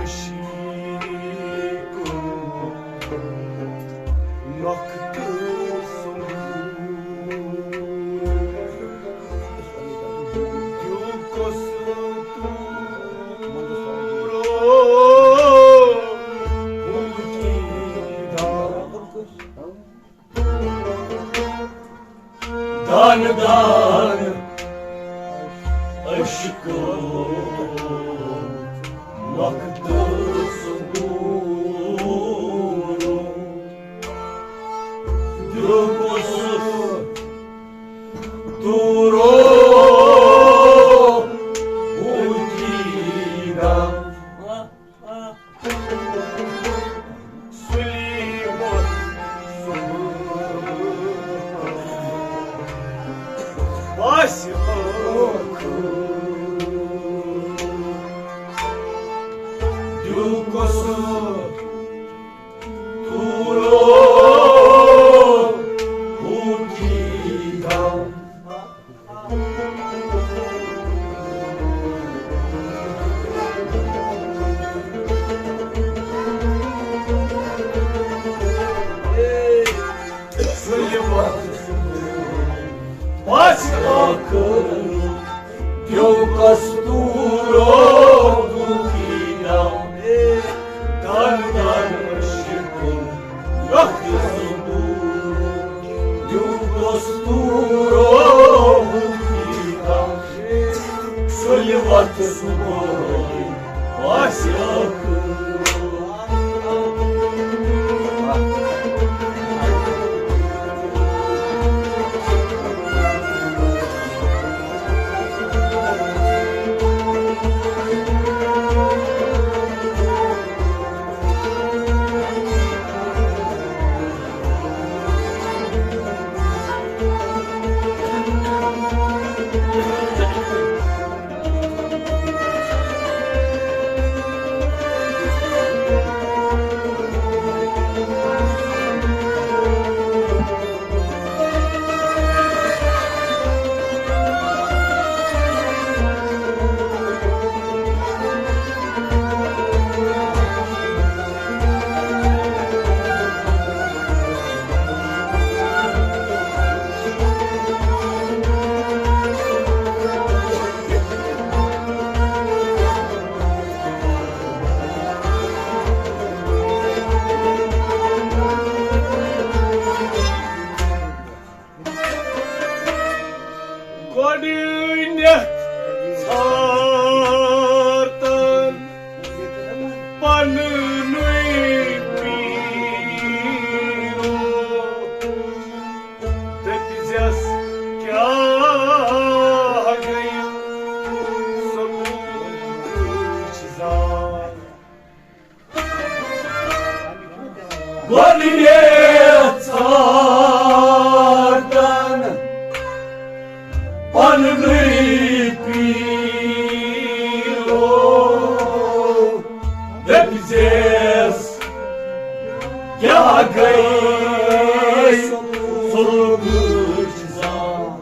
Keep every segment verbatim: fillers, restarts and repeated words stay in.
عشیق نۄقطہٕ سُنٛد دیُت کۄس دان دان عشقو وقت سکون دیُت تورو بوتیدا۔ سُلیم صُبح آسہِ ٲخٕر۔ دیُت کۄس تورو بوتیدا۔ سُلہِ وقت پس ٲخٕر دیو کستورو بوتیدا۔ دان دان عشقو وقت سکون دیُت کستورو بوتیدا۔ سُلہِ وقت سکون آسہِ ٲخٕر۔ گۄڈٕنیتھ ژھارتن پننُے پیٖرو، دٔپزٮ۪س کیٛاہ گٔیہِ سۄ لوٗکھ زال۔ گۄڈٕنیتھ ژھارتن پننُے پیٖرو، دٔپزٮ۪س کیٛاہ گٔے سۄ لوٗکھ زال۔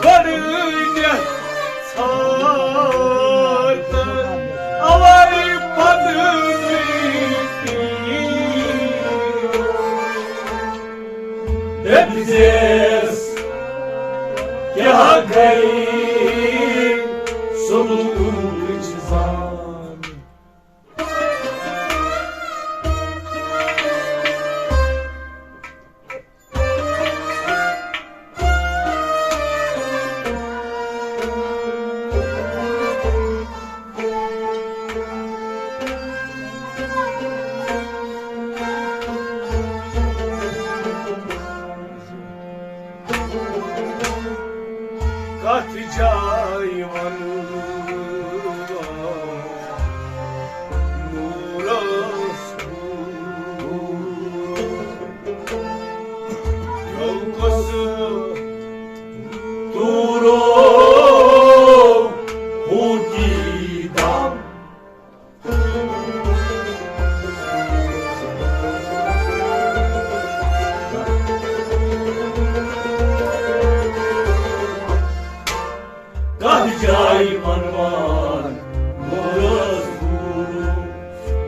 گۄڈٕنیتھ ژھارتن اوے پننُے پیٖرو۔ دٔپزٮ۪س کیٛاہ گٔے سۄ لوٗکھ زال۔ کتھ جایہِ ونہٕ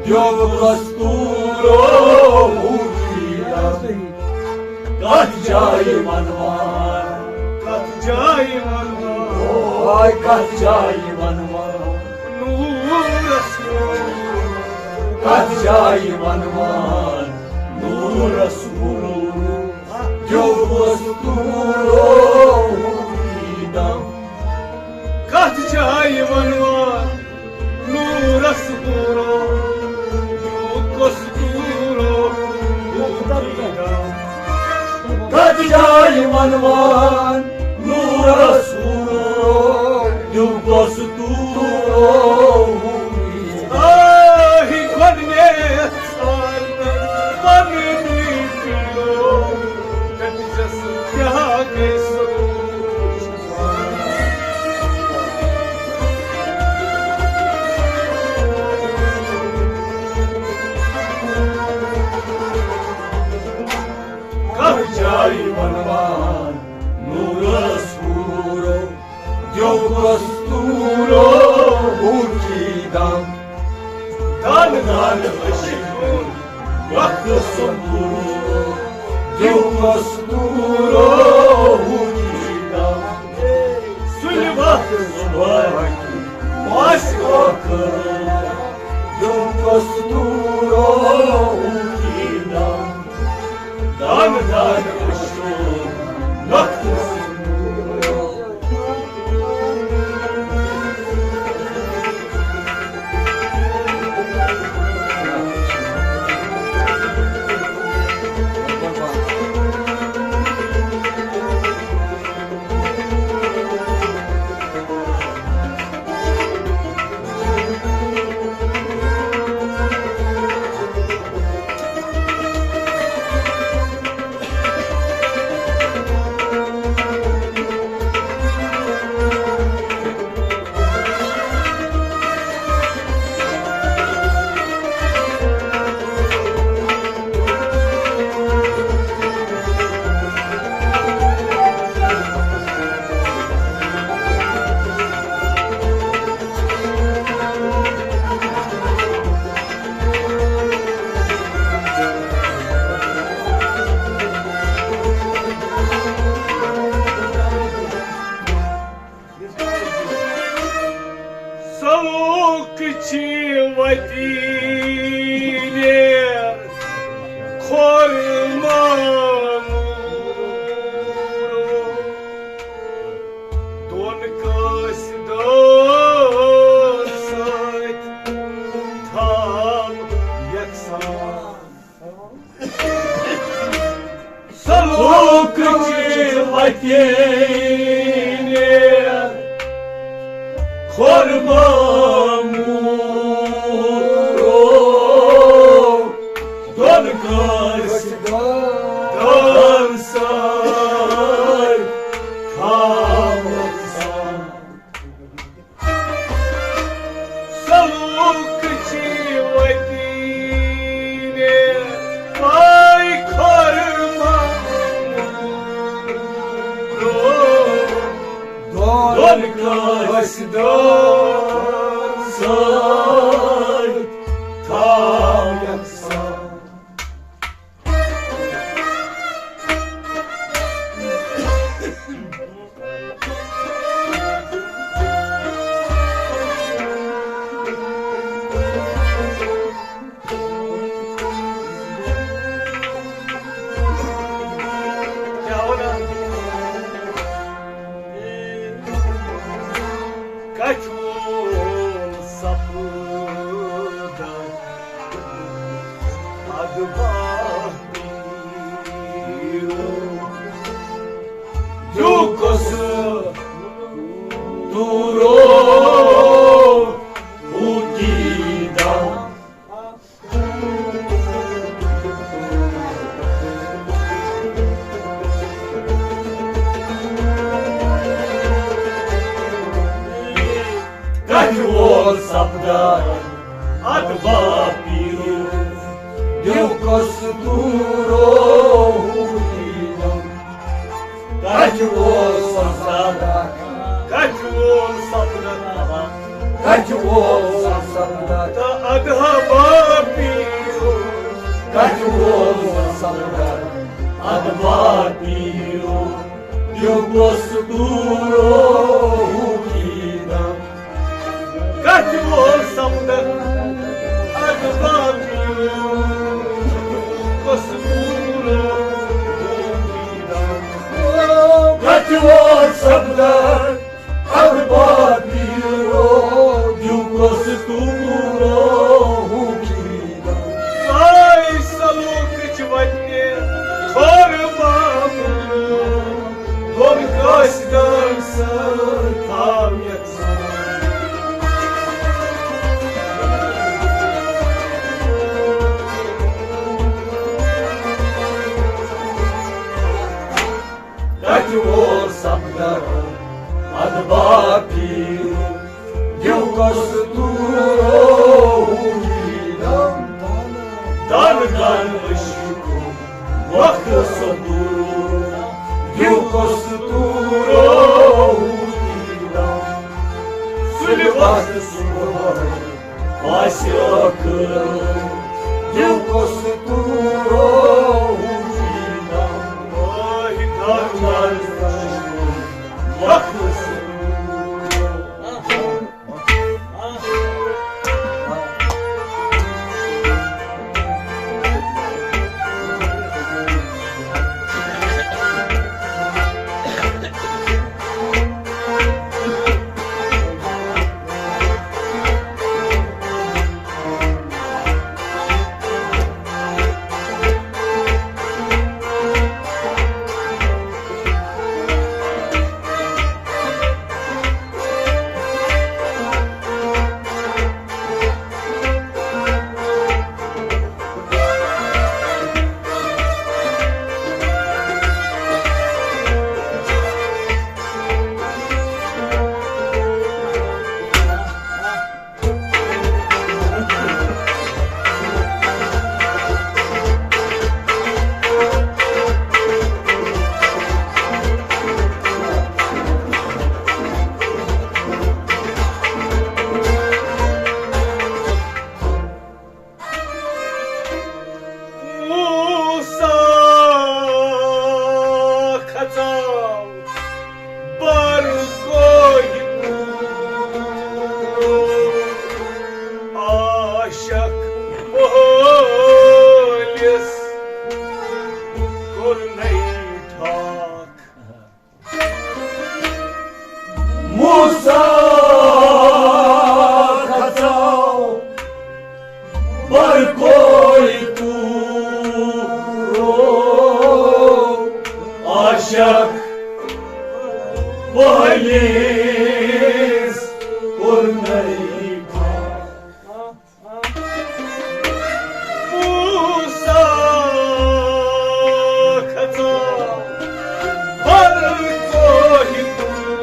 دیو کستورو ہوٗری دم۔ کتھ جایہِ ونوان؟ کتھ جایہِ ونوان؟ ہاے کتھ جایہِ ونوان؟ نوٗرس نوٗر۔ کتھ جایہِ ونوان؟ نوٗرس نوٗر۔ دیو کستورو ہوٗری دم۔ کتھ جایہِ ونوان؟ نوٗرس نوٗرو، یوٗت کستوٗرو، یوٗت دیٖدم۔ کتھ جایہِ ونوان؟ نوٗرس نوٗرو، یوٗت کستوٗرو۔ آہی گۄڈٕنیتھ ژھانڈ مےٚ پنٕنی پیٖرو، کٔمِس کیٛاہ گٔے سوٗز؟ کتھ جایہِ ونوان نوٗرس حوٗرو، دیو کستوٗرو ہوٗکی دم۔ دانہٕ دانہٕ أچھِکۍ وقت سندوٗر، دیو کستوٗرو ہوٗکی دم۔ سُلہِ وقت صبحٲے وَسہِ ٲخٕر، دیو کستوٗرو ہوٗکی دم۔ دانہٕ دانہٕ أچھِکۍ وقت سندوٗر۔ سلوک چی وتی نیر کھور مامورو، دون کاس دون سات تھام یکسان۔ سلوک چی وتی نیر کھور مامورو، دون کاس دون سات تھام یکسان۔ سلوک چی وتی نیر پای کھور مامورو، دون کاس دون سات تھام یکسان۔ کچھ وول سپدٕ ادبا پیٖرو، دیُکس دوٗرو ہوٗکی دم۔ کتہِ وول سپدان ادبا پیٖرو، دیُکس دوٗرو ہوٗکی دم۔ کتہِ وول سپدان، کتہِ وول سپدان، کتہِ وول سپدان۔ تہٕ ادبا کۄس دوٗرو ہُہ دیٖدم۔ کتھِ وول سپدن ادبا پیٖرو، کۄس دوٗرو ہُہ دیٖدم۔ کتھِ وول سپدن ادبا پیٖرو، دیٖدم کۄس دوٗرو ہُہ دیٖدم۔ ساے سلوکٕچ وتہِ کھور بابُل، دوٚن کٲنٛسہِ دان سۭتۍ تھاو یژھان۔ کتہِ وول سپدن ادبا پیٖرو، دیٖدم کۄس دوٗرو ہُہ دیٖدم۔ دن دن عشقُک وقت سُہ دوٗر، دیٖدم کۄس دوٗرو ہُہ دیٖدم۔ سُلہِ وقت صبحٲے آسہِ ٲخٕر، دیٖدم کۄس دوٗرو ہُہ دیٖدم۔ آہ، دن دن عشقُک وقت سُہ دوٗر۔ موسیٰ کھژاو بر کوہِ طور، عاشق مٲلِس کوٚرنَے ٹھاک۔ موسیٰ کھژاو بر کوہِ طور، عاشق مٲلِس کوٚرنَے ٹھاک۔ موسیٰ کھژاو بر کوہِ طور،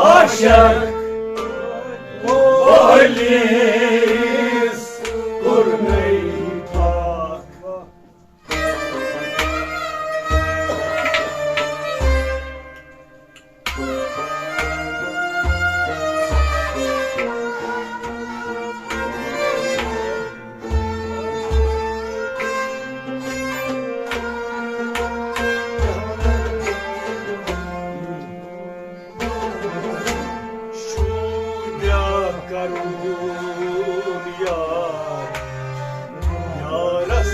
عاشق مٲلِس کوٚرنَے ٹھاک۔ شُرۍ بیٛاکھ کرُن یار، یارس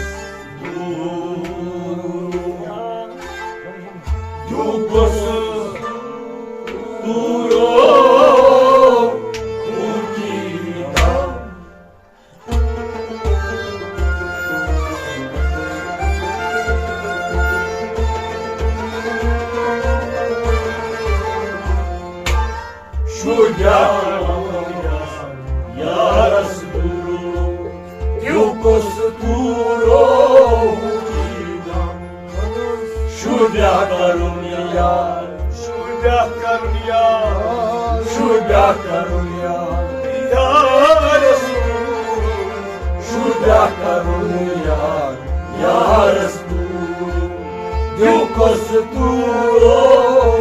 دوٗر۔ دیٖدم کۄس دوٗرو ہُہ دیٖدم۔ شُرۍ بیٛاکھ کرُن یار، یارس دوٗرو، دیٖدم کۄس دوٗرو ہُہ دیٖدم۔ شُرۍ بیٛاکھ کرُن یار، شُرۍ بیٛاکھ کرُن یار، شُرۍ بیٛاکھ کرُن یار، یارس دوٗرو۔ شُرۍ بیٛاکھ کرُن یار، یارس دوٗرو، دیٖدم کۄس دوٗرو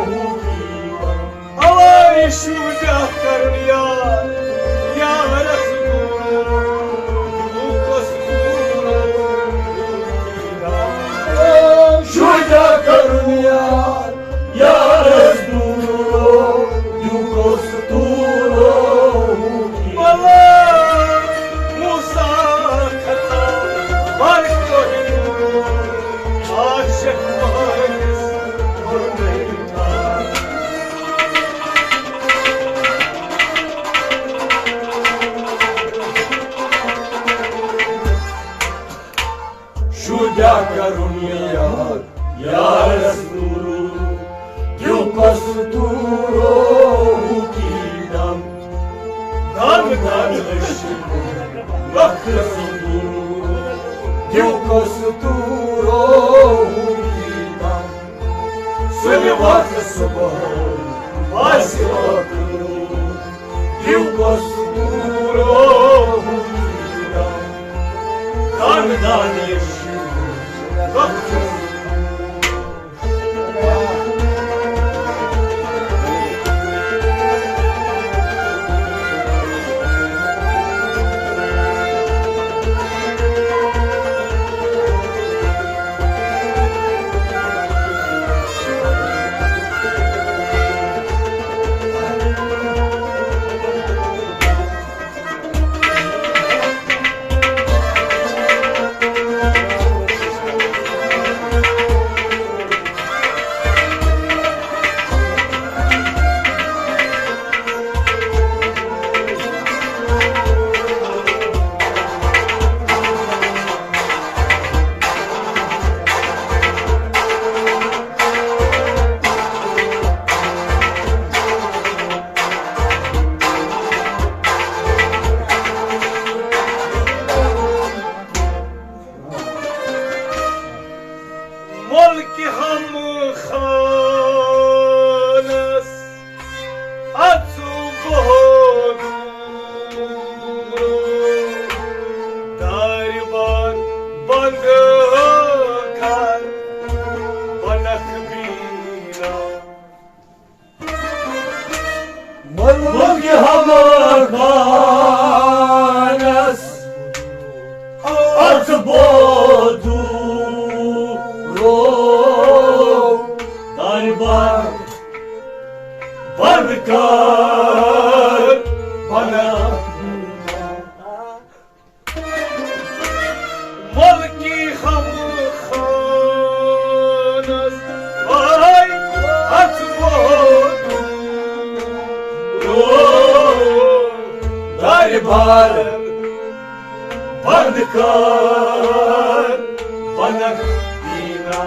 ہُہ دیٖدم۔ اوے شُرۍ بیٛاکھ کرُن یار، یارس دوٗرو، دیٖدم کۄس دوٗرو ہُہ دیٖدم۔ شُرۍ ملکہِ ہم خانس اژٕ بہت دارِ بار بند کر بنکھ بینا۔ ملکہِ ہم خانس اژٕ بہت دارِ بار بند کر بنکھ۔ ملکہِ ہم خانس آے اژٕ بہت دارِ بار بند کر بنکھ بینا۔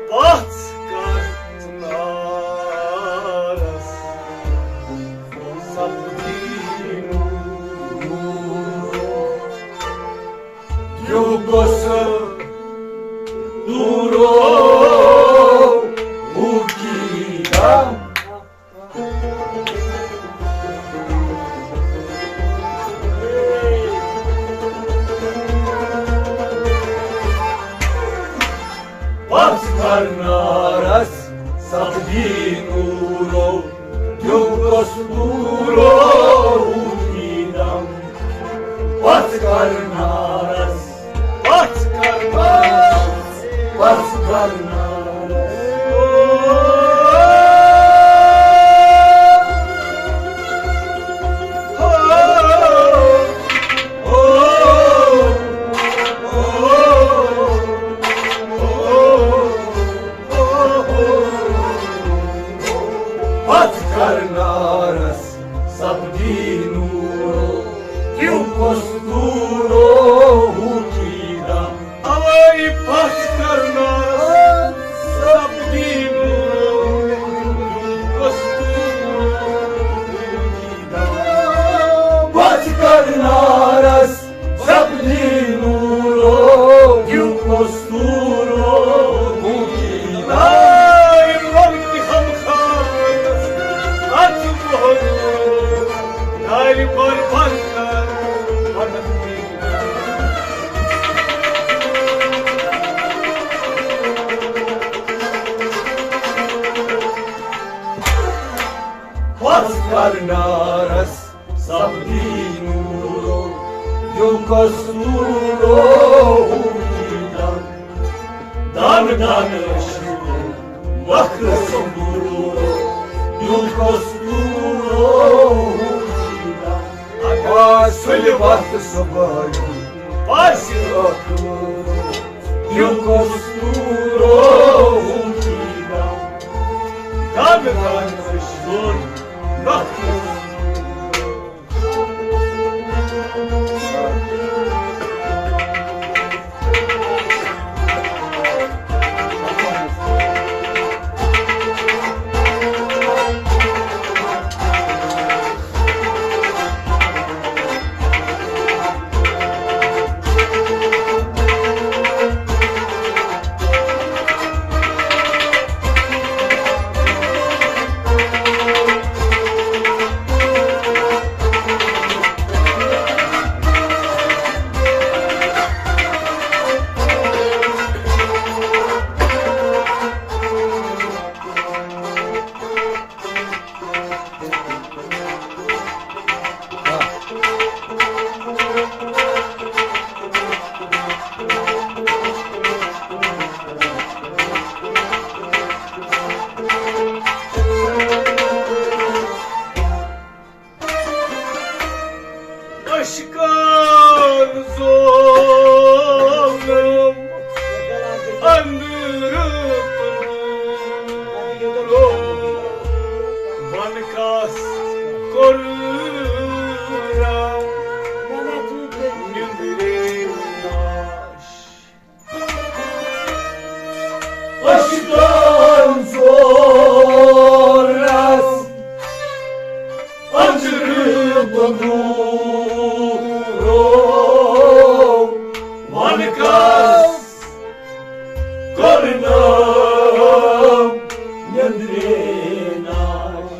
پژھ کر نارس سپدی نوٗر۔ یوٗکس دوٗرو ہوٗکی دم۔ پژھ کر نارس سپدی نوٗرو، دیوٗکس دوٗرو ہوٗکی دم۔ پژھ کر نارس، پژھ کر نارس، پژھ کر نارس۔ پژھ کر نارس سپدی نوٗرو، دیوٗکس دوٗرو ہوٗکی دم۔ اوے پژھ کر نارس سپدی نوٗرو، دیوٗکس دوٗرو ہوٗکی دم۔ پژھ کر نارس سپدی نوٗرو، دیوٗکس دوٗرو ہوٗکی دم۔ آے ملکہِ ہم خانس اژٕ بہت دارِ بار بند کر بنکھ بینا۔ پژھ کر نارس سپدی نوٗرو، دیوٗکس دوٗرو ہوٗکی دم۔ دانہٕ دانہٕ ٲسِو وقت سُنٛد دوٗرو، دیوٗکس دوٗرو ہوٗکی دم۔ آ سُلہِ وقت صبحٲیُن آسہِ ٲخٕر، دیوٗکس دوٗرو ہوٗکی دم۔ دانہٕ دانہٕ ٲسِو وقت سُنٛد دوٗرو۔ وَنہٕ کَس کوٚرنَم نیٚنٛدرِ ناش۔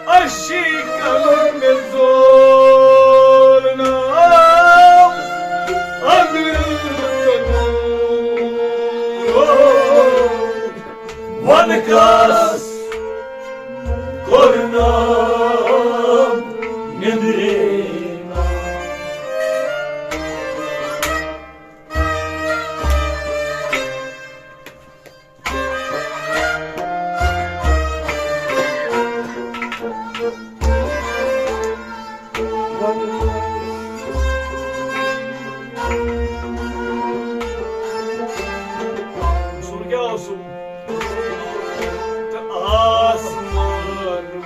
عشیٖقَن مےٚ زولنَم أنٛدرٕ ژۄدُر۔ وَنہٕ کَس کوٚرنَم نیٚنٛدرِ ناش۔ سُہ کیٛاہ اوس سُہ؟ تہٕ آسمان وٲلۍ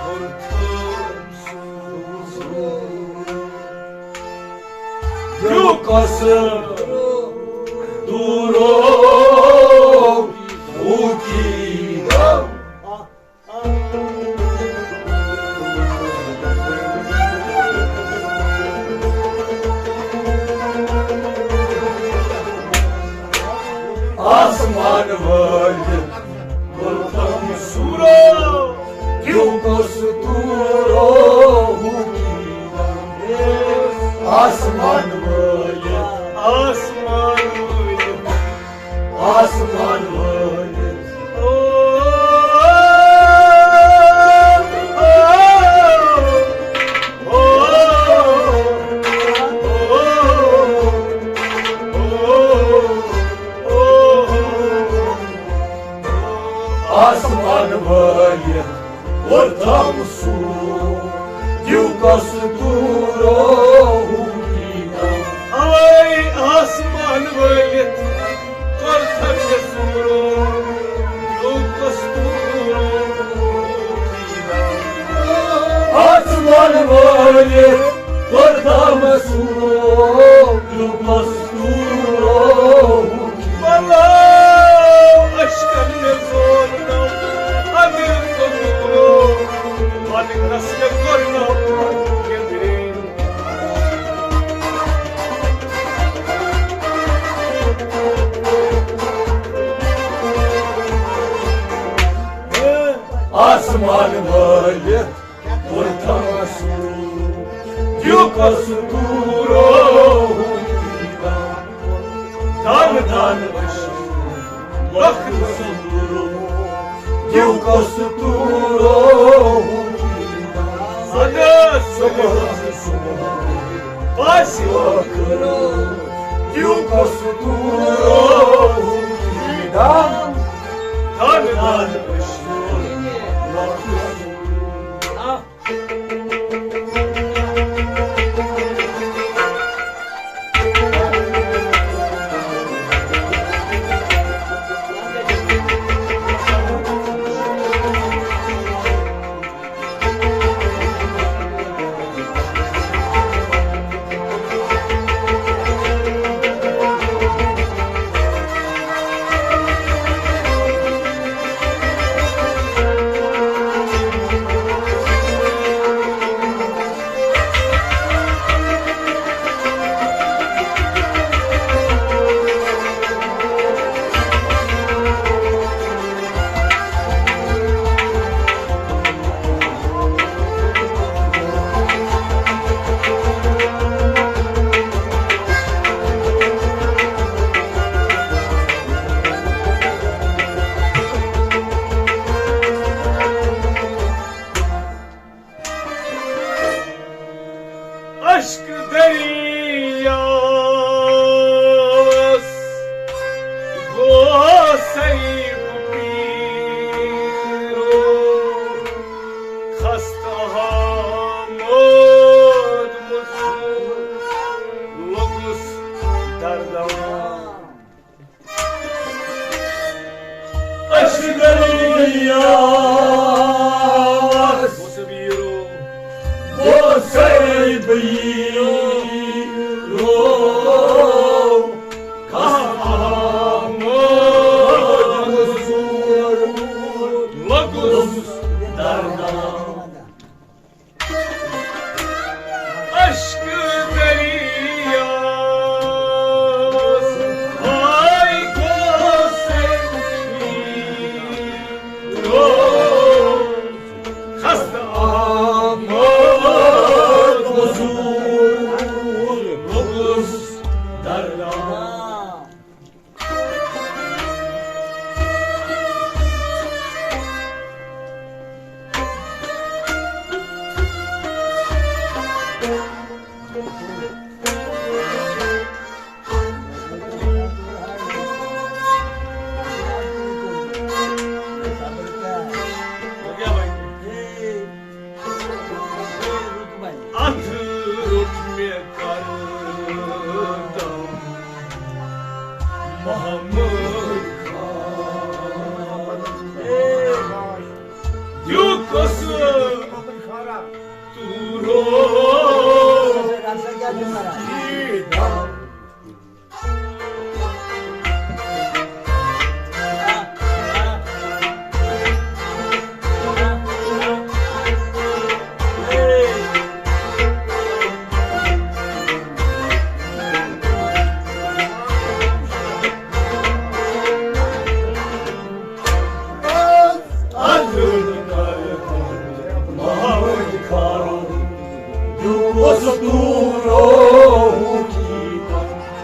کوٚر تھوٚد سُہ۔ ہیوٗ قصر دوٗرو ہوٗکی غم۔ آسمان وٲلِتھ کوٚرتم سوٗرو، دیُتس دوٗرو۔ آسمان وٲلِتھ، آسمان وٲلِتھ، آسمان وٲلِتھ۔ آسمان وٲلِتھ کوٚرتم سوٗر، دیُتس دوٗرو۔ اوے آسمان وٲلِتھ کوٚرتم سوٗرو، دیُتس دوٗرو۔ آسمان وٲلِتھ کوٚرتم سوٗرو، دیُتس دوٗرو۔ بلاو اشکن مےٚ زور نو، اگر ژٕ دوٗرو، پتہٕ کس مےٚ کوٚر نو نیٚنٛدرِ۔ آسمان وٲلِتھ کوٚرتم سوٗر، دیُتس دوٗرو۔ دان دان وٕچھ وقت سُنٛد روٗپ، دیُتس دوٗرو۔ اگر صُبحس صُبح آسہِ ٲخٕر، دیُتس دوٗرو۔ دان دان دان وٕچھ وقت سُنٛد روٗپ۔ اشک دریاس گوسے بہٕ پیٖرو، خستہٕ آمُت مُژُر لوٚگُس دردان۔ اشک دریاس گوسے بہٕ پیٖرو، گوسے بہٕ پیٖرو، خستہٕ آمُت مُژُر لوٚگُس دردان۔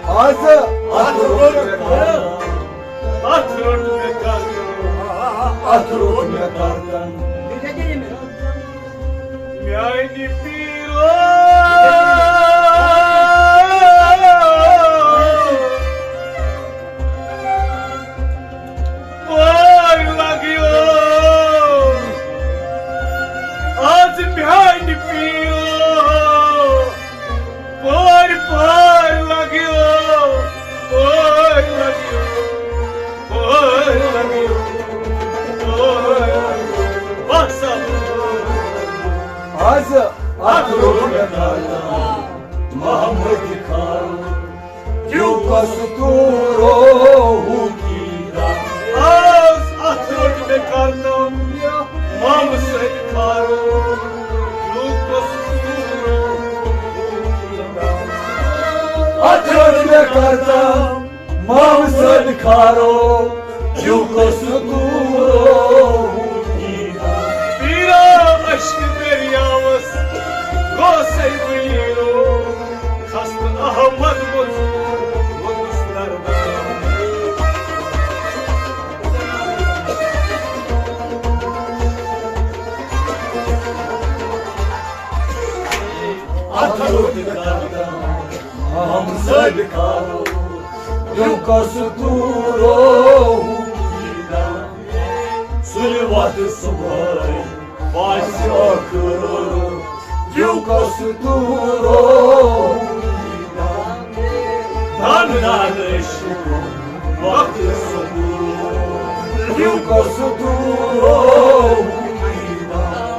آز اتھ روٚٹ مےٚ کر، اتھ روٚٹ مےٚ کر، اتھ روٚٹ مےٚ کر۔ میانہِ پیٖرو، پار لگیو، آز میانہِ پیٖرو، پار، پار لگیو، پار لگیو، پار لگیو، پار لگیو۔ بس اب۔ آز اتھ روٚٹ مےٚ کر، محمد خان۔ دیوکس تورو ہُکیٖرا۔ آز اتھ روٚٹ مےٚ کرنہٕ مامہٕ سۭتۍ کھارو۔ دیوکس تورو ہُکیٖرا۔ اتھ روٚٹ مےٚ کرنہٕ مامہٕ سۭتۍ کھارو۔ دیوکس تورو ہُکیٖرا۔ پیٖرا اشکہٕ دٔریاوس گوٚو سَے وٕلیٖرو۔ خستہٕ احمد مزور ووٚنُس دربار۔ اتھ روٚٹ مےٚ کر، ہمسد کھارو، دیوکس تورو ہُکیٖرا۔ سُلہِ وتھ صبحٲے واسہِ ٲخٕر، دیوکس تورو ہُکیٖرا۔ دان دان عشق وقت سکون، دیوکس تورو ہُکیٖرا۔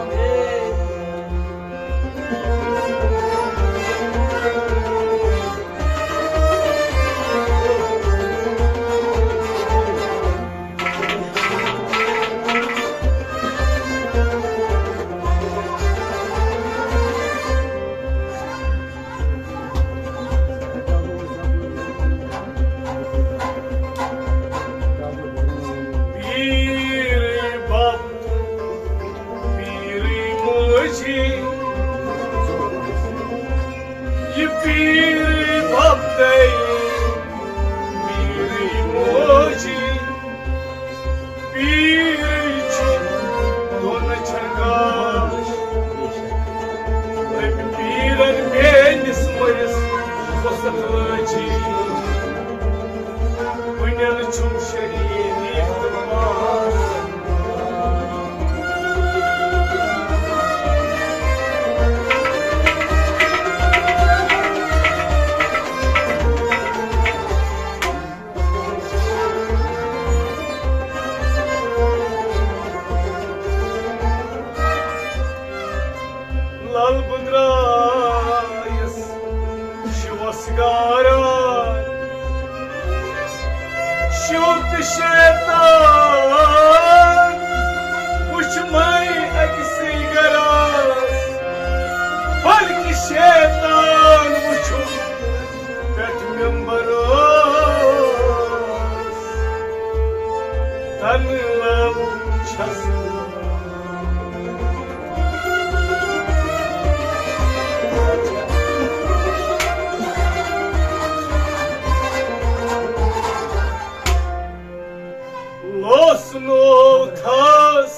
پیٖرٕے بب، پیٖرٕے موجی، یہِ پیٖرٕے بب تہٕ پیٖرٕے موجی۔ پیٖرٕے چھِ دۄن چھکاش۔ أمۍ پیٖرن میٲنِس مٲلِس وسط لٲجی۔ وٕنٮ۪ن چھُم شریٖک تہٕ پاس۔ لل بہٕ درٛایس شِوس گاران، شِو تہٕ شیطان وُچھ مےٚ أکسٕے گرس، بلکہِ شیطان وُچھُم پٮ۪ٹھ ممبرس۔ تنہٕ لب چھس لوسنو تھس۔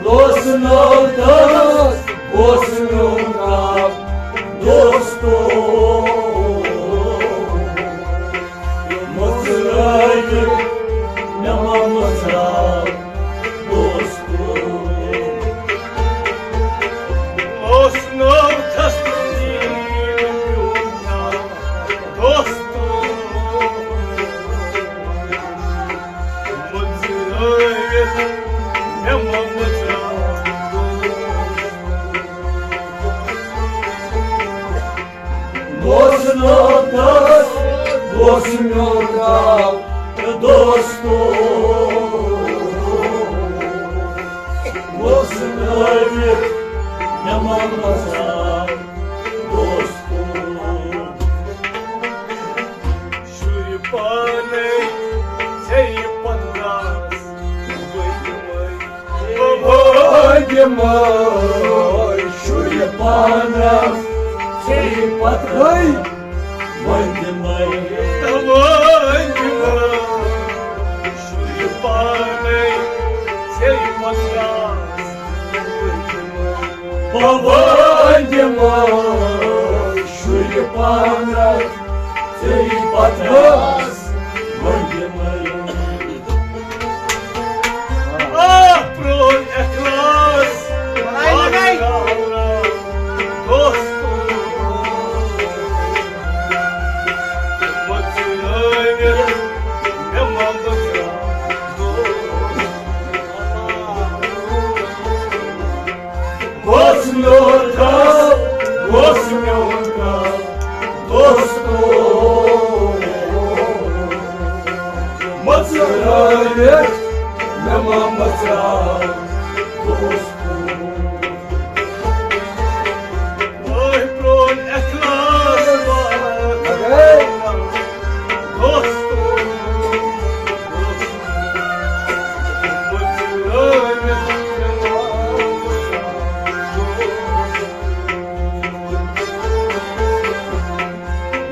لوس نو دس، گوس میون رب دوستو۔ مٔژرٲوِتھ مےٚ ما مٔژراو دوستو۔ اوس نہٕ تسلیم میون دوستو۔ مٔژرٲوِتھ مےٚ ما مٔژراو دوستو۔ دوست نو دس، دوست میون رب تہٕ دوستو۔ دوست نٲوِتھ مےٚ ما مٔژراو دوستو۔ شُرۍ پانے ژھیٚیہِ پتہٕ دراس، بہٕ دِمے۔ بہٕ دِمے شُرۍ پانس ژھیٚیہِ پتہٕ۔ بہٕ دِمے۔ بہٕ دِمے شُرۍ پانے ژھیٚیہِ پتہٕ دراس۔ بہٕ دِمے شُرۍ پانس ژھیٚیہِ پتہٕ دراس۔ بہٕ دِمے۔ آ، پرون اخلاص۔ دوستو، مٔژرٲوِتھ مےٚ ما مٔژراو دوستو۔ گوٚژھ میون رب، گوٚژھ میون رب، دوستو۔ مٔژرٲوِتھ مےٚ ما مٔژراو دوستو۔ وٲے پرون اخلاص واتناو۔ دوستو، دوستو،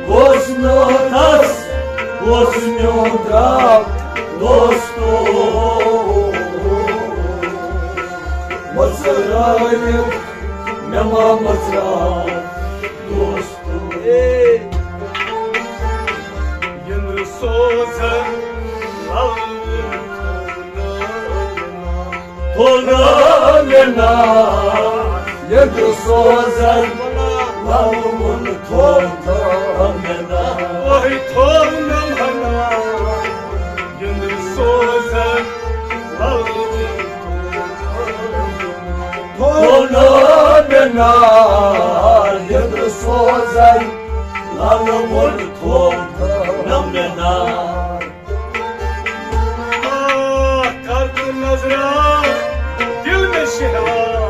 گوٚژھ میون رب، گوٚژھ میون رب، دوستو۔ مٔژرٲوِتھ مےٚ ما مٔژراو دوستو۔ یِنہٕ سوزن لل تھوٚو نہٕ مےٚ نا، ییٚتہِ سوزن لل وُن تھوٚو نہٕ مےٚ نا۔ وۄنۍ تھوٚو نہٕ مےٚ نا، ییٚتہِ سوزن لل وُن تھوٚو نہٕ مےٚ نا، ییٚتہِ سوزن لل وُن تھوٚو نہٕ مےٚ نا۔ آ، کر تہٕ نظرا دل مےٚ شہلا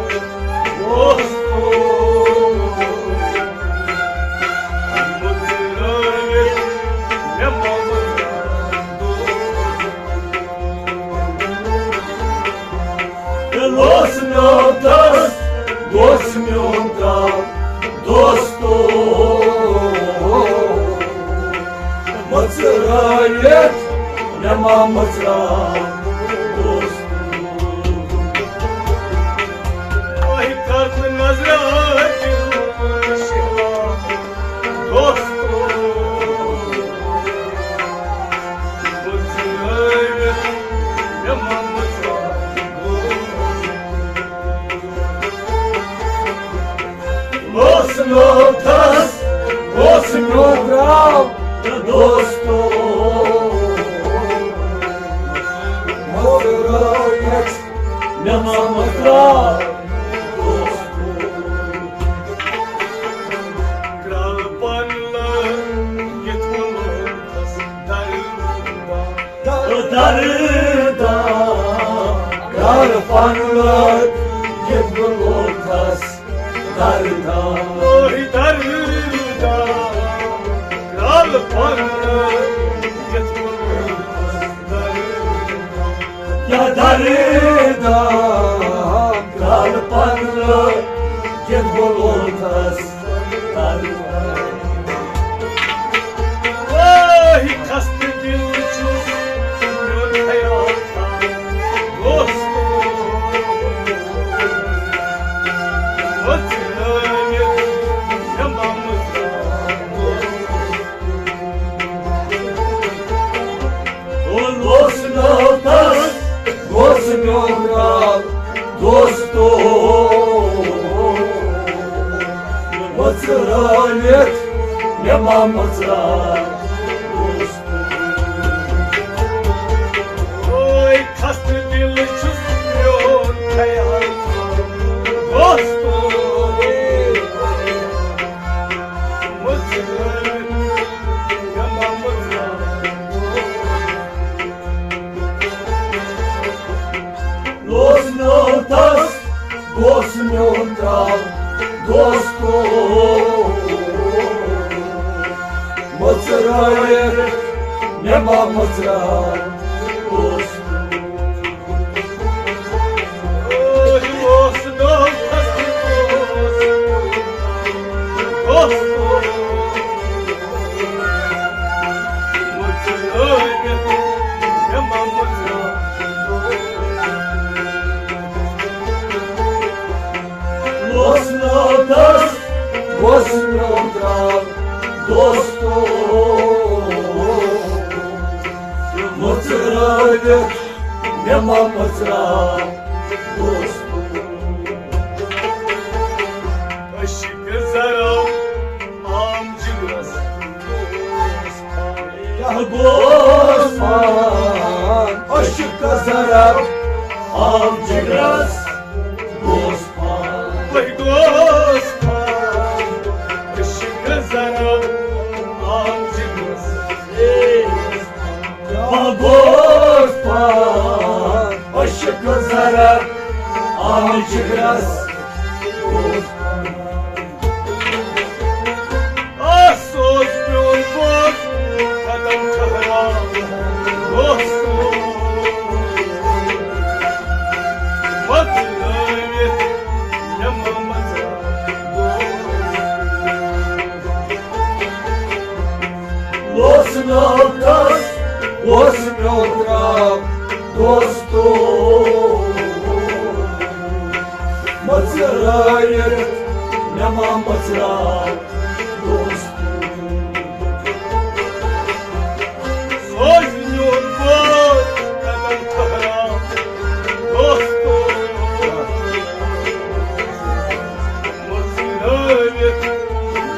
دوستو۔ مٔژرٲوِتھ مےٚ ما مٔژراو دوستو۔ دِلس نٲوتس دوست میون تام دوستو۔ مٔژرٲوِتھ مےٚ ما مٔژراو دوستو۔ وۄنۍ کر نظرا دِل شہلا دوستو۔ مٔژرٲوِتھ مےٚ ما مٔژراو دوستو۔ اوس نوکس، اوس نوکراو تہٕ دوستو۔ مٔژرٲوِتھ مےٚ ما مٔژراو دوستو۔ کرٛال پن لٲگِتھ ووٚنُس دردا۔ دردا، کرٛال پن لٲگِتھ ووٚنُس دردا۔ اوے دردا، کرٛال پن لٲگِتھ ووٚنُس دردا۔ یا دردا، کرٛال پن لٲگِتھ ووٚنُس دردا۔ اوے لوسنٲو تس، گوس میون رب دوستو۔ مٔژرٲوِتھ مےٚ ما مٔژراو دوستو۔ اوے خستہٕ دِل چھُس میون خیال دوستو۔ مٔژرٲوِتھ مےٚ ما مٔژراو۔ لوسنٲو تس، گوس میون ترٛاو دوستو۔ مٔژرٲوِتھ مےٚ ما مٔژراو دوستو۔ لوسنٲو تس، گوس دوستو۔ لوسنٲو تس، گوس میون ترٛاو دوستو۔ مٔژرٲوِتھ مےٚ ما مٔژراو دوستو۔ عشق ذرا عام جگرس کیٛاہ گوس پان؟ عشق ذرا عام جگرس گوس پان۔ وہی گوس پان۔ عشق ذرا عام جگرس گوس پان۔ عشق ذرا عام جگرس گوس پان۔ آ، سوز میون بوز، قدم ٹھہراو، دوستو۔ مت لٲوِتھ یِمو منٛز دوست۔ لوسنٲو تس، گوس میون ترٛاو دوستو۔ مٔژرٲوِتھ مےٚ ما مٔژراو دوستو۔ سوز میون بوز، قدم ٹھہراو دوستو۔ مٔژرٲوِتھ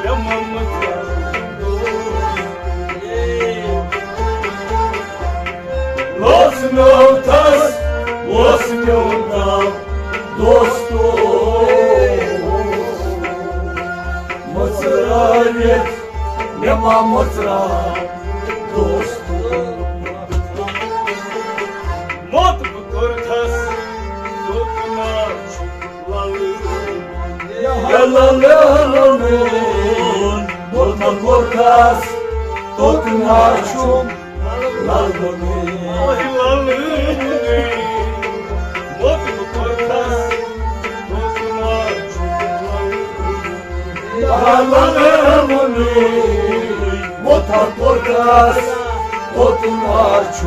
مےٚ ما مٔژراو دوستو۔ لوسنٲو تس، اوس میون ناو دوستو۔ مٔژرٲوِتھ مےٚ ما مٔژراو دوستو۔ موت بہٕ کوٚرتھس، دوٚپُن ناو چھُ للہٕ۔ یا للہٕ لوٗن، موت بہٕ کوٚرتھس، دوٚپُن ناو چھُ للہٕ۔ آہ للہٕ، موت بہٕ کوٚرتھس، دوٚپُن ناو چھُ للہٕ۔ یا للہٕ، موت بہٕ کوٚرتھس، دوٚپُن ناو چھُ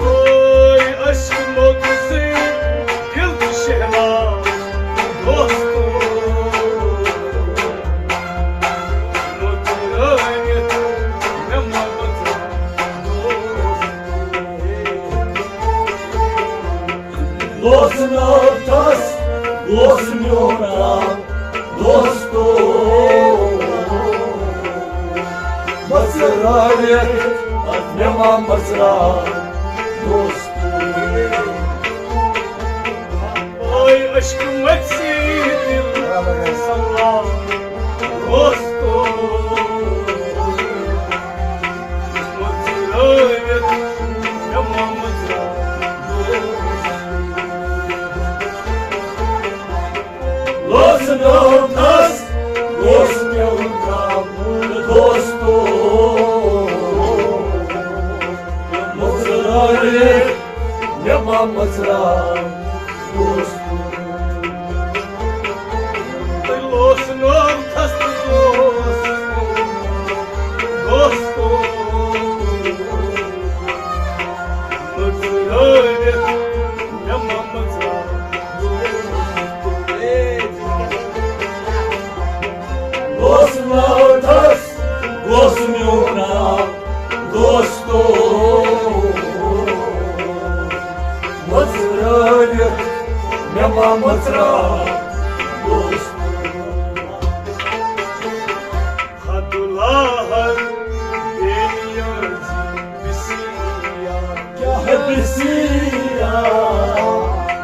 اوے عشق موت سۭتۍ دِل تہِ شہلا دوستو۔ موت رٲوِتھ مےٚ محبت دوستو۔ دوست ناو تس، دوست میون ناو دوستو۔ مژرٲوِتھ مےٚ ما مژراو دوستو۔ اوے عشق مت سی دل سملا دوستو۔ مژرٲوِتھ مےٚ ما مژراو دوستو۔ لوس ناو تس، لوس میون ناو دوستو۔ مژرٲوِتھ مےٚ ما مژراو دوستو۔ لوس ناو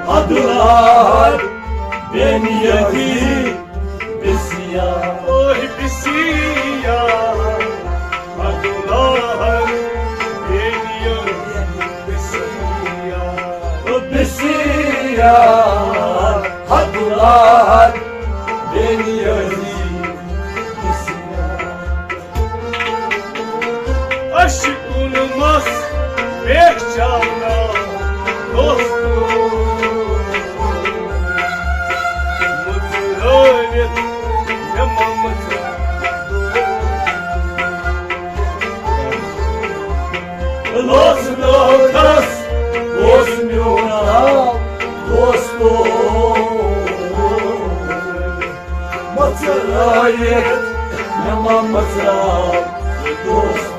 عبداللہ بن یزید بسیا، اوہ بسیا، عبداللہ بن یزید بسیا، بسیا، عبداللہ بن یزید بسیا۔ عشقُن مس پہچانا دوستو، مُژرٲوِتھ مےٚ ممژ۔ لوس نوتس اوس میون ناو دوستو، مژرٲیِتھ مےٚ ما مژراو دوستو۔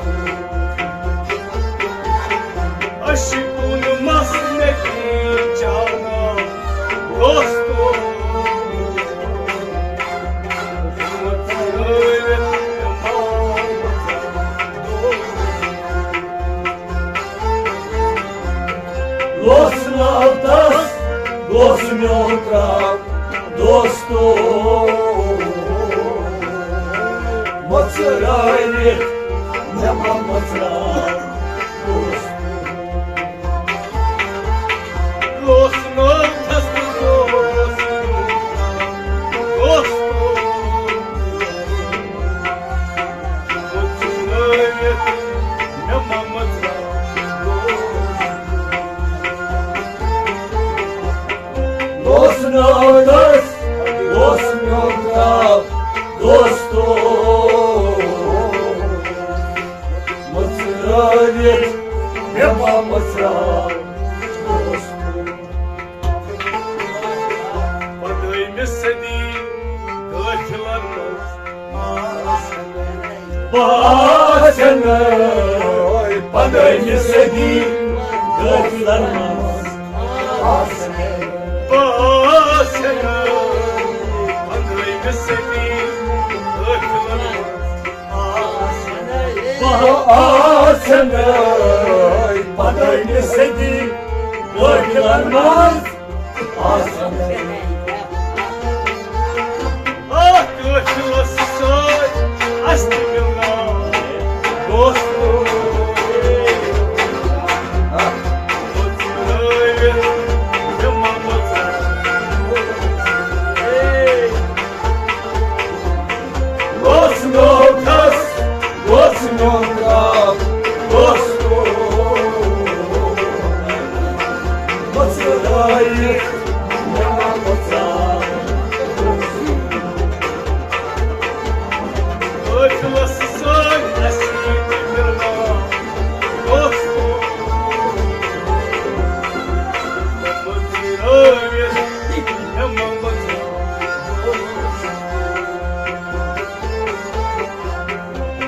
عشقُن مس مےٚ پہچانا دوستو، مژرٲیِتھ مےٚ ما مژراو دوستو۔ لوس ناو تس، گوس میون تراو دوستو، مژرٲوِتھ مےٚ ما مژراو دوستو۔ لوس ناو تس، گوس دوستو، مژرٲوِتھ مےٚ ما مژراو دوستو۔ لوس ناو تس، لوس میون تراو دوستو، مژرٲوِتھ مےٚ ما مژراو دوستو۔ پندٲہمہِ صدی قٲفلن منٛز باسن، پندٲہمہِ صدی قٲفلن منٛز باسن، باسن، پندٲہمہِ صدی قٲفلن منٛز باسن، پندٲہمہِ صدی قٲفلن منٛز آسن۔ آ، قٲفلس سۭتۍ اَسہِ تہِ مِلناو دوستو۔ مژرٲوِتھ مےٚ ما مژراو۔ لوس نوتس، لوس نوتس، دوستو۔ مژرٲوِتھ مےٚ ما مژراو۔ قٲفلس سۭتۍ اَسہِ تہِ مِلناو دوستو۔ مژرٲوِتھ مےٚ ما مژراو۔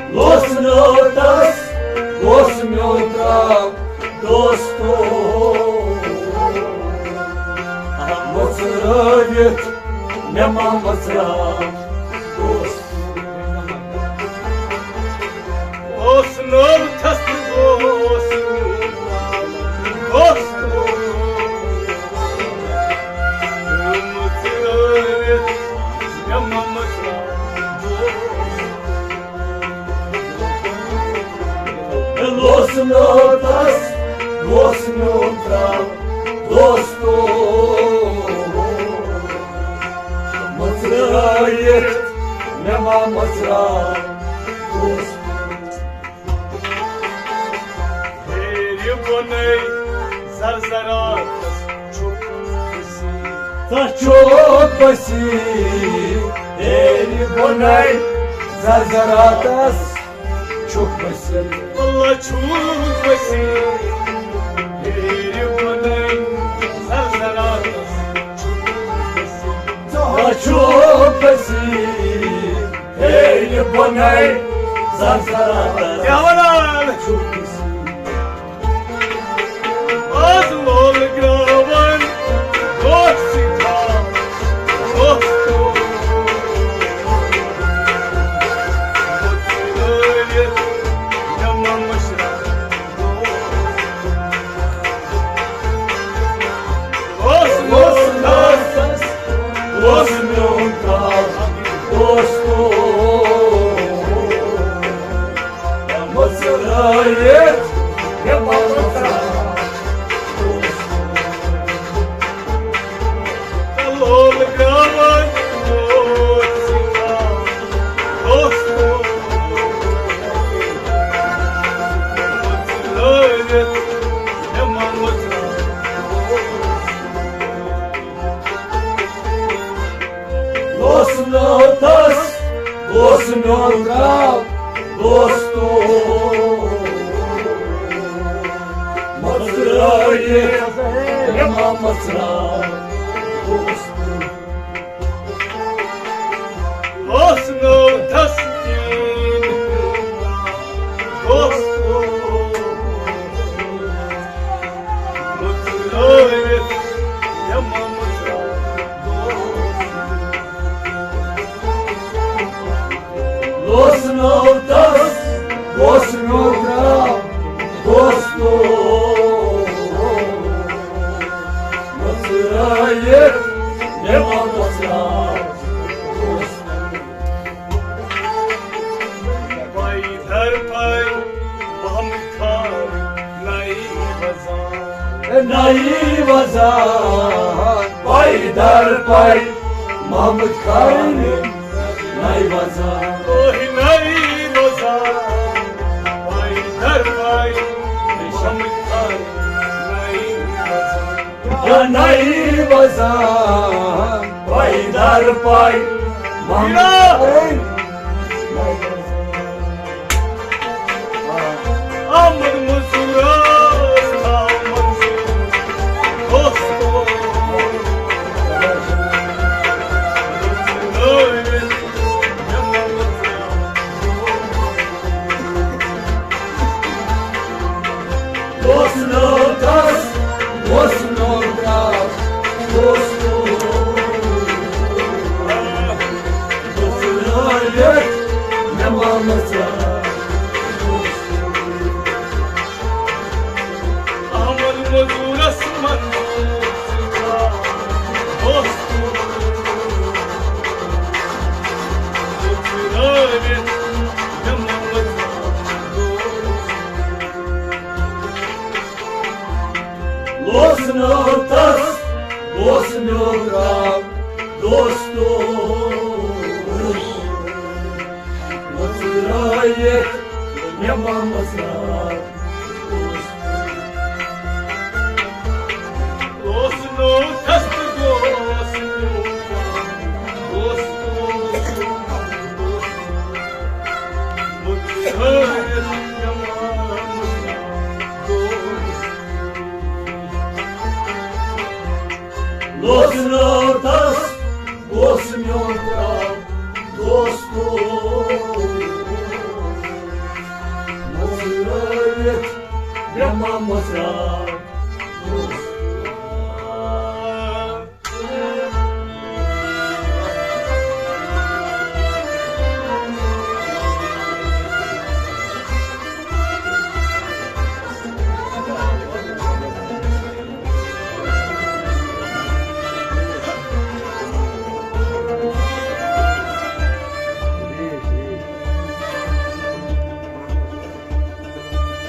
لوس نوتس، لوس میون تراو دوستو، مژرٲوِتھ مےٚ ما مژراو دوستو۔ اوس نوتس، اوس دوستو، مژرٲوِتھ مےٚ ما مژراو دوستو۔ لوس نوتس، لوس میون تراو دوستو، مژرٲوِتھ مےٚ ما مژراو دوستو۔ ہیرِ بۄنَے زرزراتس چھُکھ پھٔسِتھ۔ ژٕ چھُکھ پھٔسِتھ۔ ہیرِ بۄنَے زرزراتس چھُکھ پھٔسِتھ۔ اللہ چھُکھ پھٔسِتھ۔ ہیرِ بۄنَے زرزراتس چھُکھ پھٔسِتھ۔ ژٕ چھُکھ پھٔسِتھ۔ ہیرِ بۄنَے زرزراتس کیٛاہ وَنان؟ چھُکھ پھٔسِتھ۔ آز لول گراوان دوست سٕنٛدۍ دوستو۔ لٲرِتھ جمع مشرق دوست۔ دوستو، مٔژرٲیِتھ مےٚ ما مٔژراو دوستو۔ اوس نہٕ تسکیٖن دوستو، مٔژرٲیِتھ مےٚ ما مٔژراو دوستو۔ اوس نہٕ تس، اوس نہٕ درٛاو دوستو۔ مٔژرٲیِتھ مےٚ ما مٔژراو دوستو۔ پَے در پَے محمد خان نَیہِ وَزان۔ نَیہِ وَزان، پَے در پَے محمد خان نَیہِ وَزان۔ اوہ نَیہِ وَزان، پَے در پَے محمد خان نَیہِ وَزان۔ یا نَیہِ وَزان، پَے در پَے محمد خان۔ احمد مزور، احمد مزور، دوستو۔ دوستو، دوستو، دوستو۔ احمد مزورس منظور سٕنٛدۍ دوستو، ژٕ ژھٕنٲوِتھ مےٚ منظور دوست۔ لوس نہٕ تس، لوس میون رب دوستو۔ مٔژرٲیِتھ مےٚ ما مٔژراو دوستو۔ لوس نہٕ تس تہٕ دوس میون رب دوستو۔ مٔژرٲیِتھ مےٚ ما مٔژراو دوستو۔ لوس نہٕ تس، اوس میون ترٛاو دوستو۔ مٔژرٲوِتھ مےٚ ما مٔژراو دوستو۔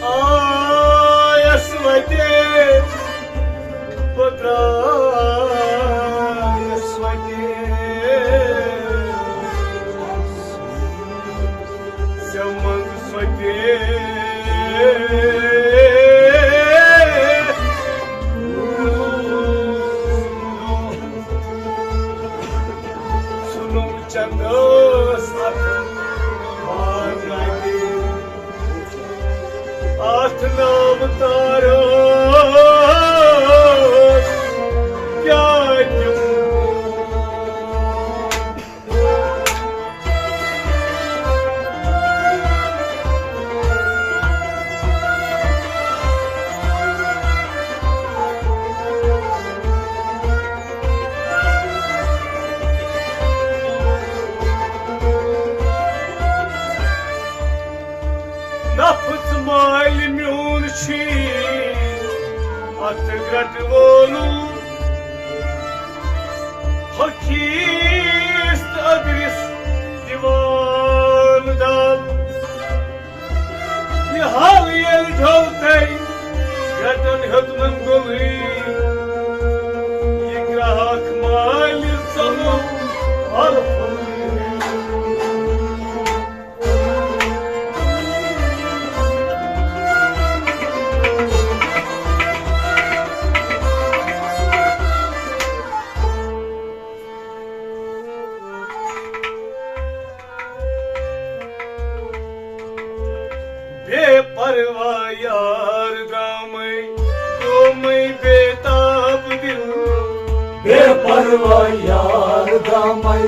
آیس وتے بہٕ درٛایس وتے۔ ژےٚ منٛز سۄ تہِ ژھُنُم چندس اتھ باغ اَتہِ۔ اتھ ناو تارس کیٛاہ دِمہٕ؟ نفس مالہِ میون چھی اتھ گرٹہٕ وولُم۔ حقیٖس تہٕ ادرِس دیوان دال۔ یہِ حال ییٚلہِ ڈھوٚو تَے، رٹن ہیوٚتنَم گوٚلٕے۔ یہِ گراہک مالہِ ژوٚلُم ہر پھُلہِ۔ پرواہ یار درامے، گومے بے تاب دل۔ بے پرواہ یار درامے،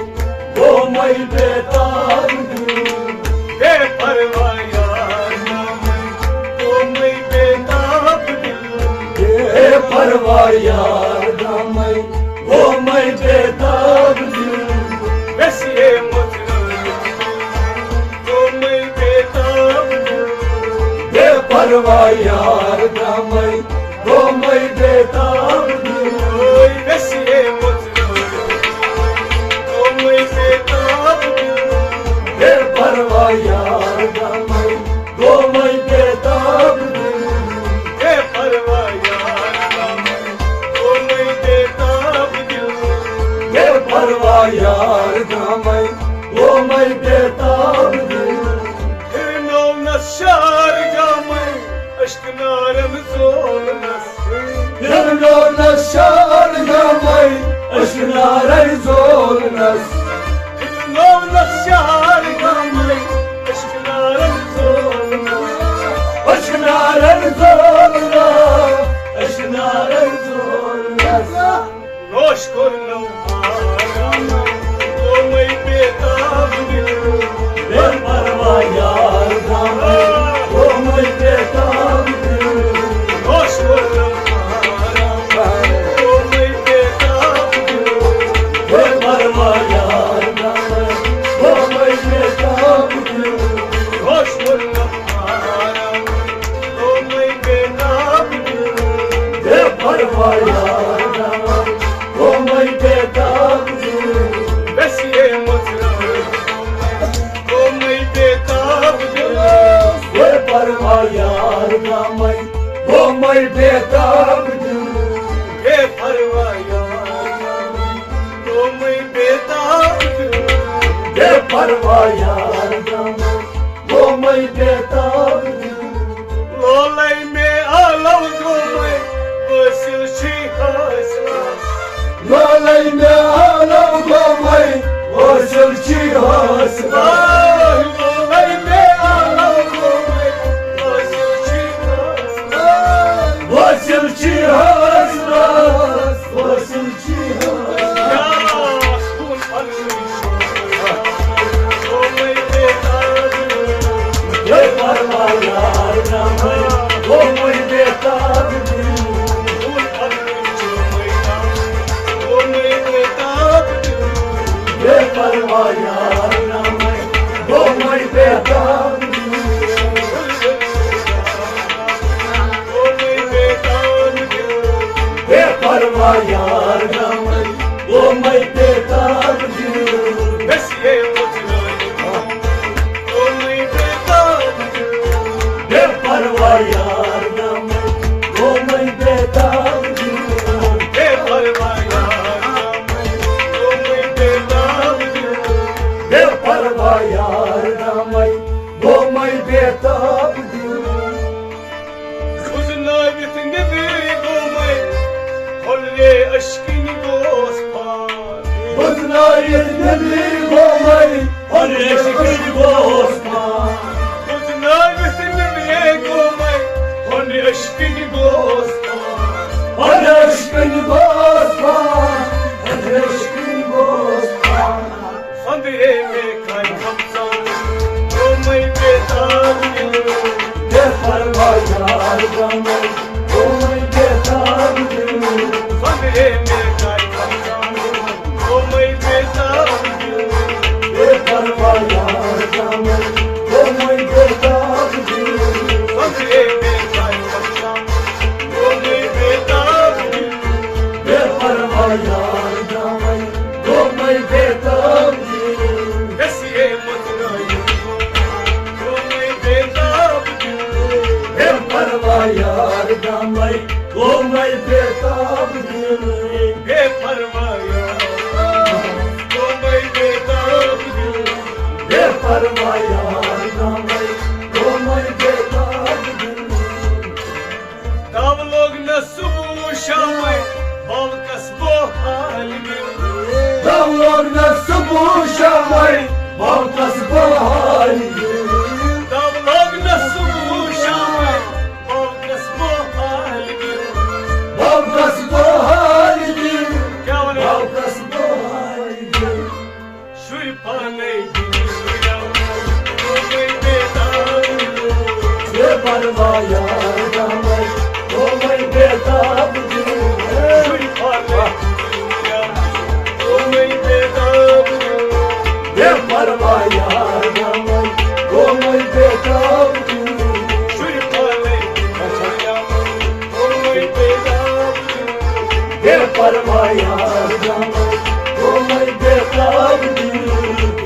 گومے بے تاب دل۔ بے پرواہ یار درامے، گومے بے تاب دل۔ بے پرواہ یار درامے، گومے بے تاب دل۔ ویسے مطلب گومے بے تاب دل۔ بے پرواہ یار درامے، گومے بے تاب دل۔ ویسے مطلب گومے بے تاب دل۔ بے پرواہ یار درامے، گومے بے تاب دل۔ بے پرواہ یار درامے، گومے بے تاب دل۔ بے پرواہ یار درامے، گومے بے تاب دل۔ پھرنوونس شار گامے، اشک نارن زولنس۔ پھرنوونس شار گامے، اشک نارن زولنس۔ پھرنوونس شار گامے، اشک نارن زولنس۔ اشک نارن زولنس، اشک نارن زولنس۔ نوش کوٚرنم آرام، گومے بے تاب دل۔ بے پرواہ یار درامے، گومے بے تاب دل۔ نوش کوٚرنم آرام، گومے بے تاب دل۔ بے پرواہ یار درامے، گومے بے تاب دل۔ نوش کوٚرنم آرام، گومے بے تاب دل۔ بے پرواہ یار درامے، گومے بے تاب دل۔ ویسے مطلب گومے بے تاب دل۔ بے پرواہ یار درامے، گومے بے تاب دل۔ بے پرواہ یار درامے، گومے بے تاب دل۔ بے پرواہ یار درامے، گومے بے تاب دل۔ لولے مے آلو گومے، حٲصِل چھی حٲصِل۔ لولے مے آلو گومے، حٲصِل چھی حٲصِل۔ لولے مے آلو گومے، حٲصِل چھی حٲصِل۔ حٲصِل چھی حٲصِل، حٲصِل چھی حٲصِل۔ یا سکون پننُے۔ بے پرواہ یار درامے، گومے بے تاب دل۔ بے پرواہ یار درامے، گومے بے تاب دل۔ بے پرواہ یار درامے، گومے بے تاب دل۔ بے پرواہ یار درامے، گومے بے تاب دل۔ بے پرواہ یار درامے، گومے بے تاب دل۔ بے پرواہ یار درامے، گومے بے تاب دل۔ بُزنٲوِتھ نیٚبرۍ گومے، ہۄنرِ اشکن گوس پار۔ بُزنٲوِتھ نیٚبرۍ گومے، ہۄنرِ اشکن گوس پار۔ بُزنٲوِتھ نیٚبرۍ گومے، ہۄنرِ اشکن گوس پار۔ ہۄنرِ اشکن گوس پار، ہۄنرِ اشکن گوس پار۔ سۄنٛدرے مےٚ کھنٛڈ کھمسان، گومے بے تاب دل۔ بے پرواہ یار درامے، گومے بے تاب دل۔ سۄنٛدرے مےٚ کھنٛڈ کھمسان، گومے بے تاب دل۔ بے پرواہ یار درامے، گومے بے تاب دل۔ سۄنٛدرے مےٚ کھنٛڈ کھمسان، گومے بے تاب دل۔ بے پرواہ یار درامے، گومے بے تاب دل۔ گژھِ ہے مۄژنٲیِتھ، گومے بے تاب دل۔ بے پرواہ یار درامے، گومے بے تاب دل۔ بے پرواہ یار، گومے بے تاب دل۔ بے پرواہ یار درامے، گومے بے تاب دل۔ دَو لوگ نہ صبح شامے، بولکس بو حال گِل۔ دَو لوگ نہ صبح شامے، بولکس بو حال گِل۔ دَو لوگ نہ صبح شامے، پرواہ یار دمے، گومے بے تاب دل۔ شُرۍ پھۄلہٕ، گومے بے تاب دل۔ بے پرواہ یار دمے، گومے بے تاب دل۔ شُرۍ پھۄلہٕ، گومے بے تاب دل۔ بے پرواہ یار دمے، گومے بے تاب دل۔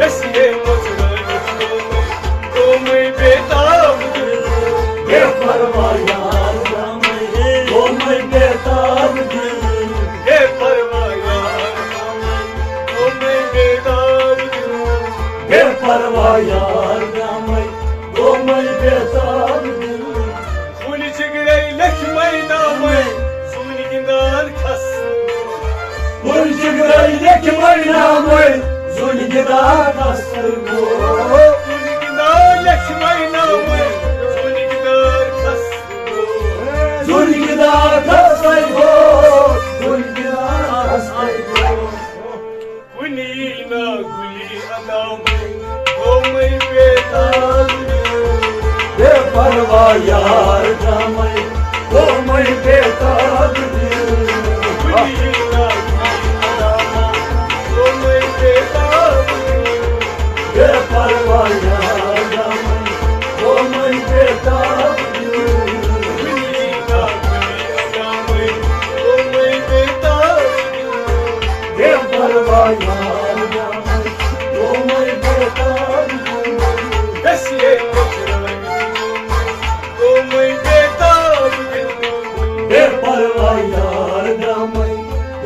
گژھِ ہے مۄژرٲوِتھ گومے، گومے بے تاب دل۔ بے پرواہ یار دمے، گومے بے تاب دل۔ بے پرواہ یار دمے، گومے بے تاب دل۔ بے پرواہ یار دمے، گومے بے تاب دل۔ خونِ جگرے لیکھمے نامے، زوٗنہِ گِنٛدان کھس۔ خونِ جگرے لیکھمے نامے، زوٗنہِ گِنٛدان کھس۔ خونِ گِنٛدان لیکھمے نامے، زوٗنہِ گِنٛدان کھس۔ زوٗنہِ گِنٛدان کھس گوٚو، زوٗنہِ گِنٛدان کھس گوٚو۔ کُنی نا گُلی اندامے، گومے بے تاب دل۔ بے پرواہ یار دمے، گومے بے تاب دل۔ کُنی نا گُلی اندامے، گومے بے تاب دل۔ بے پرواہ یار دمے، گومے بے تاب دل۔ کُنی نا گُلی اندامے، گومے بے تاب دل۔ بے پرواہ یار دمے، گومے بے تاب دل۔ گژھِ ہے مۄژرٲوِتھ گومے بے تاب دل۔ بے پرواہ یار دمے،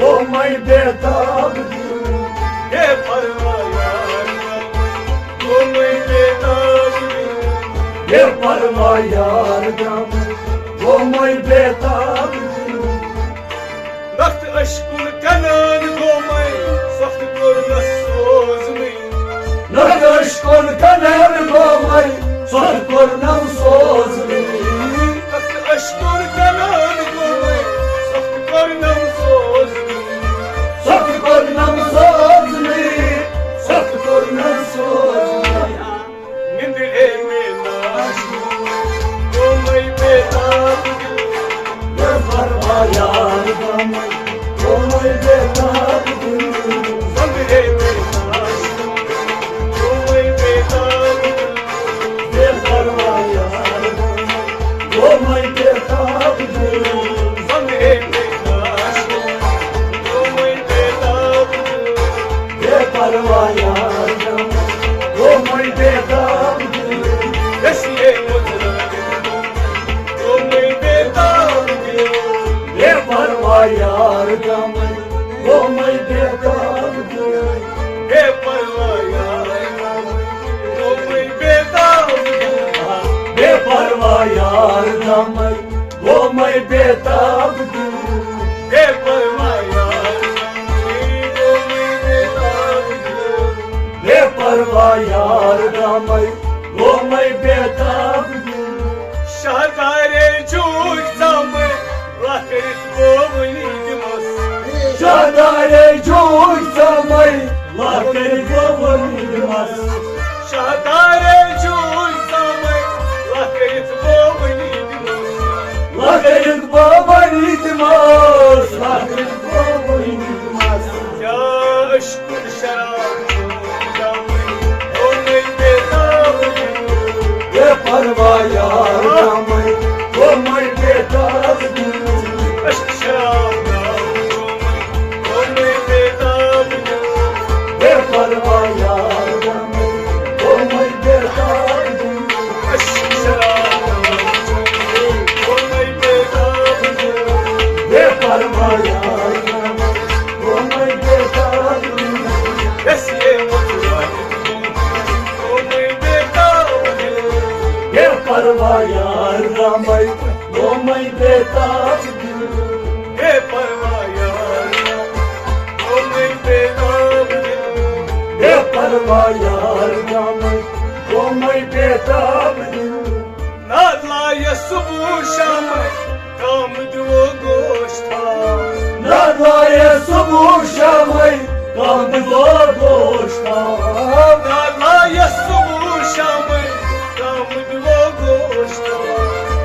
گومے بے تاب دل۔ بے پرواہ یار دمے، گومے بے تاب دل۔ بے پرواہ یار دمے، گومے بے تاب دل۔ نتھ اشکُن کنان گومے، سخت کوٚرنس سوزنٕے۔ نتھ اشکُن کنان گومے، سخت کوٚرنم سوزنٕے۔ نتھ اشکُن کنان گومے، سخت کوٚرنم سوزنٕے۔ سخت کوٚرنم سوزنٕے، سخت کوٚرنم سوزنٕے۔ نندرے میں ناش گومے بے تاب دل۔ بے پرواہ یار دمے، گومے بے تاب دل۔ نندرے میں ناش گومے بے تاب دل۔ بے پرواہ یار دمے، گومے بے تاب دل۔ نندرے میں ناش گومے بے تاب دل۔ بے پرواہ یار دمے، گومے بے تاب دل۔ گژھِ ہے مۄژرٲوِتھ گومے بے تاب دل۔ بے پرواہ یار دمے، گومے بے تاب دل۔ بے پرواہ یار دمے، گومے بے تاب دل۔ بے پرواہ یار دمے، گومے بے تاب دل۔ بے پرواہ یار دمے، گومے بے تاب دل۔ بے پرواہ یار دمے، گومے بے تاب دل۔ شاہدارے جوٗٹھ ژامٕے، لکرِتھ بوونی دِمس۔ شاہدارے جوٗٹھ ژامٕے، لکرِتھ بوونی دِمس۔ شاہدارے جوٗٹھ ژامٕے، لکرِتھ بوونی دِمس۔ لکرِتھ بوونی دِمس، لکرِتھ بوونی دِمس۔ یا عشق شراب چوب دامٕے، گومے بے تاب دل۔ بے پرواہ یار دامٕے، گومے بے تاب دل۔ عشق شراب دامٕے، گومے بے تاب دل۔ بے پرواہ یار دامٕے، گومے بے تاب دل۔ عشق شراب دامٕے، گومے بے تاب دل۔ بے پرواہ یار دامٕے، گومے بے تاب دل۔ گژھِ ہے مۄژرٲوِتھ گومے بے تاب دل۔ بے پرواہ یار دامٕے، گومے بے تاب دل۔ بے پرواہ یار دامٕے، گومے بے تاب دل۔ بے پرواہ یار دامٕے، گومے بے تاب دل۔ نادلایہ صبح شامے، کام دِوو گوش تھاو۔ نادلایہ صبح شامے، کام دِوو گوش تھاو۔ نادلایہ صبح شامے، کام دِوو گوش تھاو۔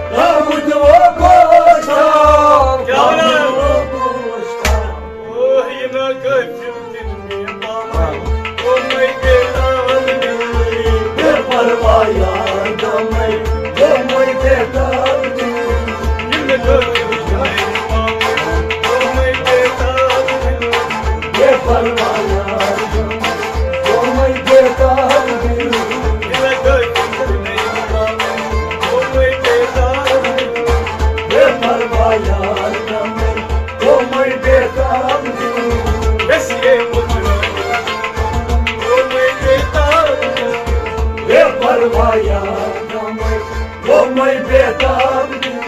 گومے بے تاب دل،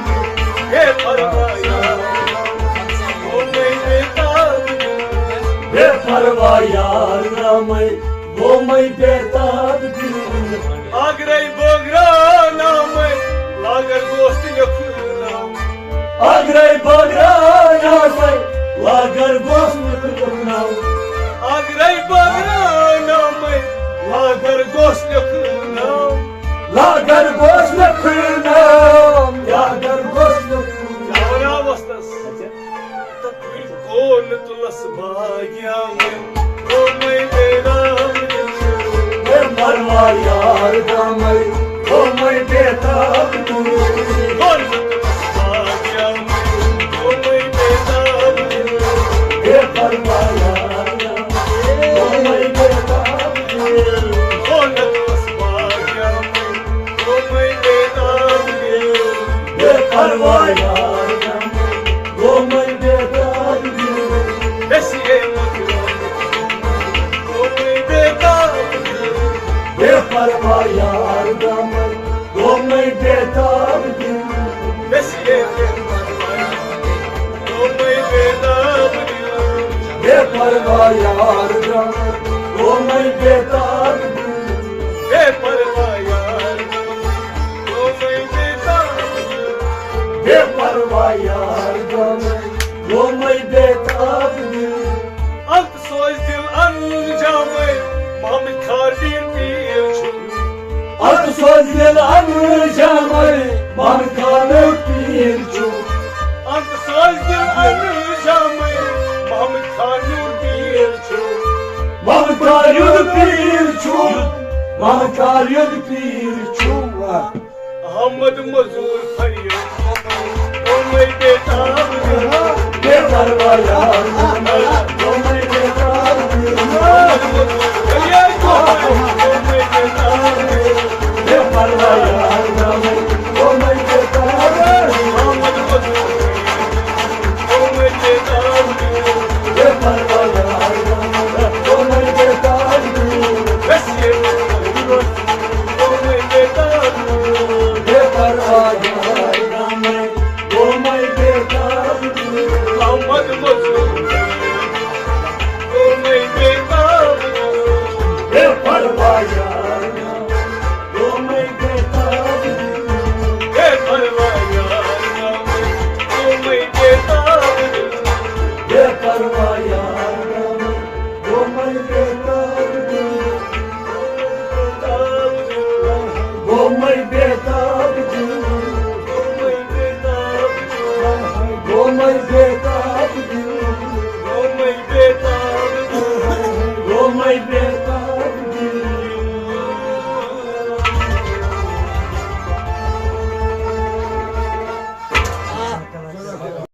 بے پرواہ یار، گومے بے تاب دل، بے پرواہ یار، گومے، گومے بے تاب دل۔ اگرے بٲگراونامے لاگر دوست لیکھناو۔ اگرے بٲگراونامے لاگر دوست لیکھناو۔ اگرے بٲگراونامے لاگر دوست لیکھناو۔ لاگر گوس لیکھناو، لاگر گوس لیکھناو۔ جاوراوستس۔ تہٕ کُلۍ کول تُلس باغیاوٕنۍ، گومے بے تاب دل۔ بے پرواہ یار، گومے، گومے بے تاب دل۔ کول تُلس باغیاوٕنۍ، گومے بے تاب دل۔ بے پرواہ یار، گومے بے تاب دل۔ کول تُلس باغیاوٕنۍ، گومے بے تاب دل۔ بے پرواہ یار، گومے بے تاب دل۔ بے سی اے مطلب، گومے بے تاب دل۔ بے پرواہ یار، گومے، گومے بے تاب دل۔ بے سی اے مطلب، گومے بے تاب دل۔ بے پرواہ یار، گومے بے تاب دل۔ بے پرواہ یار، گومے بے تاب دل۔ بے پرواہ یار، گومے، گومے بے تاب دل۔ الت سوز دل انجامے، محمد خان پیر چھُ۔ الت سوز دل انجامے، محمد خان پیر چھُ۔ الت سوز دل انجامے، محمد خان پیر چھُ۔ محمد خان پیر چھُ۔ محمد خان پیر چھُ۔ احمد مزور فریاد، گومے بے تاب دل۔ بے پرواہ یار، گومے بے تاب دل۔ احمد مزور فریاد، گومے بے تاب دل۔ بے پرواہ یار، گومے، گومے بے تاب دل۔ احمد مزور فریاد، گومے بے تاب دل۔ بے پرواہ یار، گومے بے تاب دل۔ بس یہ بے پرواہ یار، گومے بے تاب۔ محمد مظلوم، گومے بے تاب۔ بے پرواہ یار، گومے بے تاب۔ بے پرواہ یار، گومے بے تاب۔ بے پرواہ یار، گومے بے تاب۔ گومے بے تاب دل۔ گومے بے تاب دل۔ گومے بے